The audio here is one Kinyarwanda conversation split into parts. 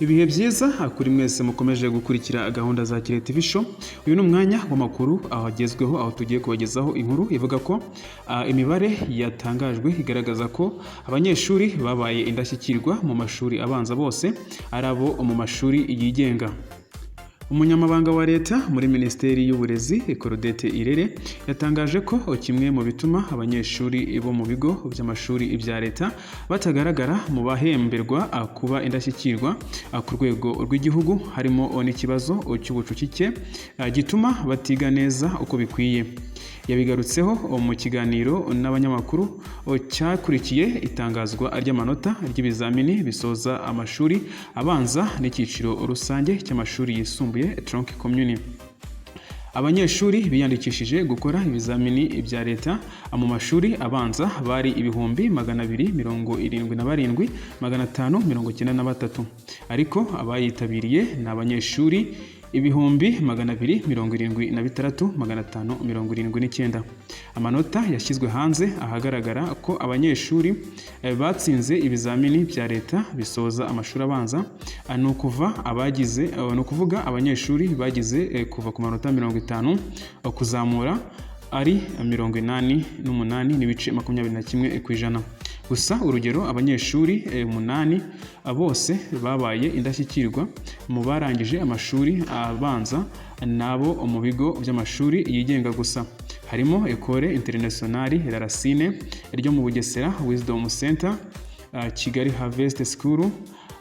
Ibihe byiza kuri mwese mukomeje gukurikira gahunda za Kirehe TV Show. Uyu ni umwanya w'amakuru aho agezweho, aho tugiye kubagezaho inkuru ivuga ko imibare yatangajwe igaragaza ko abanyeshuri babaye indashyikirwa mu mashuri abanza bose ari abo mu mashuri yigenga. Umunyamabanga wa Leta muri Minisiteri y'Uburezi, Claudette Irere, yatangaje ko kimwe mu bituma abanyeshuri bo mu bigo by'amashuri bya Leta batagaragara mu bahemberwa kuba indashyikirwa ku rwego rw'igihugu harimo n'ikibazo cy'ubucucike gituma batiga neza uko bikwiye. Yabigarutseho mu kiganiro n'abanyamakuru cyakurikiye itangazwa ry'amanota ry'ibizamini bisoza amashuri abanza n'icyiciro rusange cy'amashuri yisumbuye, tronc commun. Abanyeshuri biyandikishije gukora ibizamini bya Leta mu mashuri abanza bari 277,593, ariko abayitabiriye ni abanyeshuri 276,579. Amanota yashyizwe hanze ahagaragara ko abanyeshuri batsinze ibizamini bya Leta bisoza amashuri abanza, ni ukuva abagize ni ukuvuga abanyeshuri bagize kuva ku manota 50 kuzamura, ari 88.21% gusa. Urugero, abanyeshuri umunani bose babaye indashyikirwa mu barangije amashuri abanza nabo mu bigo by'amashuri yigenga gusa, harimo Ecole Internationale La Racine ryo mu Bugesera, Wisdom Center, Kigali Harvest School,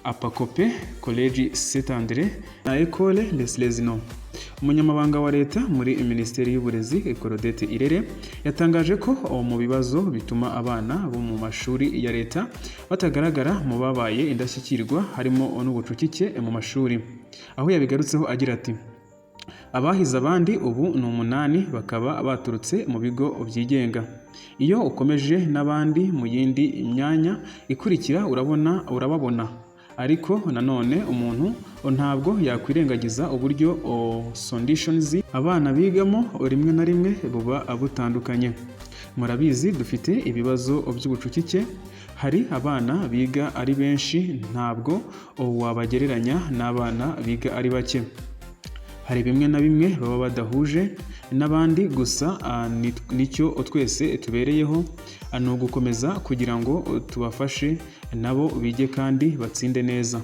Apacope, College Saint Andre na Ecole Les Salesiens. Umunyamabanga wa Leta muri Minisiteri y'Uburezi, Claudette Irere, yatangaje ko mu bibazo bituma abana bo mu mashuri ya Leta batagaragara mu babaye indashyikirwa harimo n'ubucucike mu mashuri, aho yabigarutseho agira ati: "Abahize abandi ubu ni umunani, bakaba baturutse mu bigo byigenga. Iyo ukomeje n'abandi mu yindi myanya ikurikira urabona, urababona. Ariko nanone umuntu ntabwo yakwirengagiza uburyo conditions abana bigamo rimwe na rimwe buba butandukanye. Murabizi, dufite ibibazo by'ubucucike, hari abana biga ari benshi, ntabwo wabagereranya n'abana biga ari bake. Hari bimwe na bimwe baba badahuje n'abandi. Gusa nicyo twese tubereyeho ni ugukomeza kugira ngo tubafashe nabo bige kandi batsinde neza."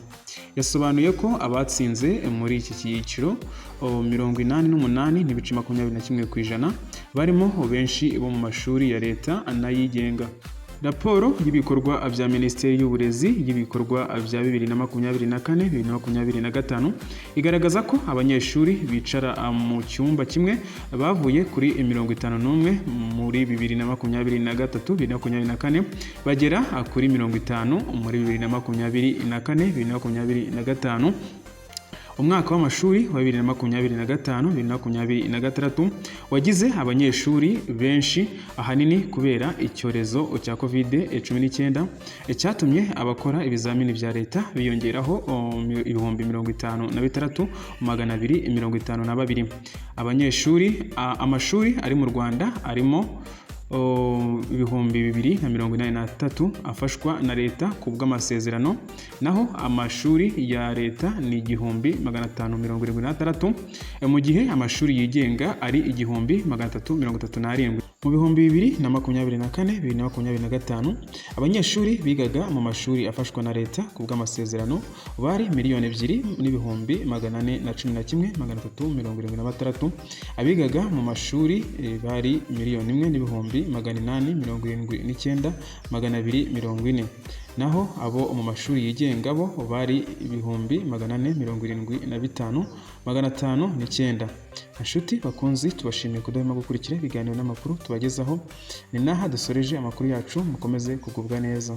Yasobanuye ko abatsinze muri iki cyiciro 88.21% barimo benshi bo mu mashuri ya Leta n'ayigenga. Raporo y'ibikorwa bya Minisiteri y'Uburezi y'ibikorwa bya 2024 2025 igaragaza ko abanyeshuri bicara mu cyumba kimwe bavuye kuri 51 muri 2023 2024 bagera kuri 50 muri 2024 2025. Umwaka w'amashuri wa 2025 2026 wagize abanyeshuri benshi, ahanini kubera icyorezo cya COVID-19 cyatumye abakora ibizamini bya Leta biyongeraho 56,252 abanyeshuri. Amashuri ari mu Rwanda arimo 2,083 afashwa na Leta ku bw'amasezerano, naho amashuri ya Leta ni 1,576, mu gihe amashuri yigenga ari 1,337. Mu 2024 2025, abanyeshuri bigaga mu mashuri afashwa na Leta ku bw'amasezerano bari 2,411,376. Abigaga mu mashuri bari 1,879,240, naho abo mu mashuri yigenga bo bari 475,509. Inshuti bakunzi, tubashimiye kudahwema gukurikira ibiganiro n'amakuru tubagezaho. Ni n'aha dusoreje amakuru yacu. Mukomeze kugubwa neza.